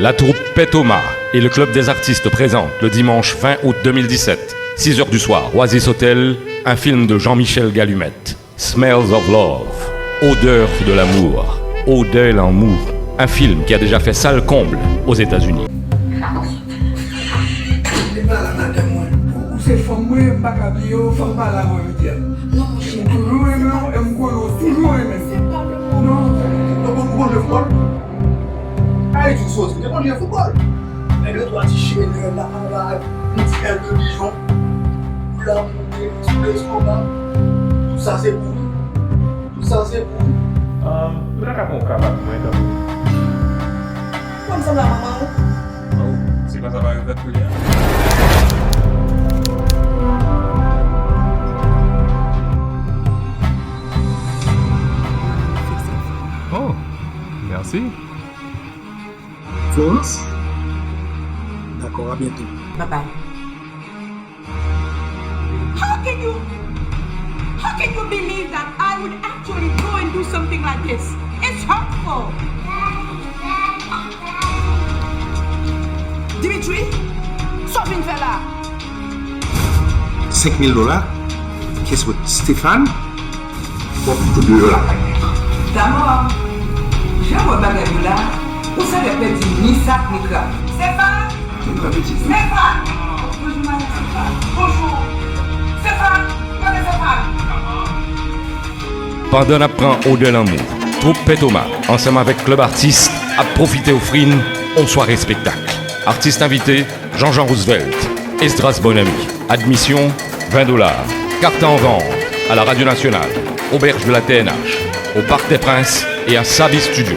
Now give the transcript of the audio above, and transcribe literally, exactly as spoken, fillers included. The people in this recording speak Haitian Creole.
La troupe Pè Thomas et le Club des artistes présentent le dimanche vingt août deux mille dix-sept, six heures du soir, Oasis Hotel, un film de Jean-Michel Galumette, Smells of Love, Odeur de l'amour, Odeur lanmou, un film qui a déjà fait salle comble aux États-Unis. Li pa la madanm mwen. Ou, ou se fanm mwen, m pa ka bliye w, fò m pale avè w jodi a. Non, monchè. M toujou renmen w e m konnen w toujou renmen m. Non, non, bon, bon, bon, bon. Ayiti soti, gen bon jwe foutbòl. Nèg yo twa ti chenèl la, anba yon ti èl de pijon. Pou la moute, ti lestomak. Tout sa se pou li. Tout sa se pou li. Ahn, ou ta ka pran yon kaba pou mwen, tanpri? Ou konn sanble a manman w? Oh, se konsa bagay yo fèt kounye a? Oh, merci. Florence? D'accord, à bientôt. Bye bye. How can you, how can you believe that I would actually go and do something like this? It's hurtful. Dimitri, sa w vin fè la? Senk mil dola? Guess what, Stéphane? Fòk ou deyò lakay mwen. Damò, jan m wè bagay yo la, ou sanble pèdi ni sak ni krab. Stéphane! Stéphane! Bonjou, madanm Stéphane. Bonjou. Stéphane! Kote Stéphane? Pandan n ap pran Odè Lanmou, twoup Pè Toma, ansanm avèk Club Artiste, ap pwofite ofri n yon sware espektak. Atis envite, Jean-Jean Roosevelt, Esdras Bonamy. Admission, vingt dollars. Cartes en vente à la Radio Nationale, Auberge de la T N H, au Parc des Princes et à Savi Studio.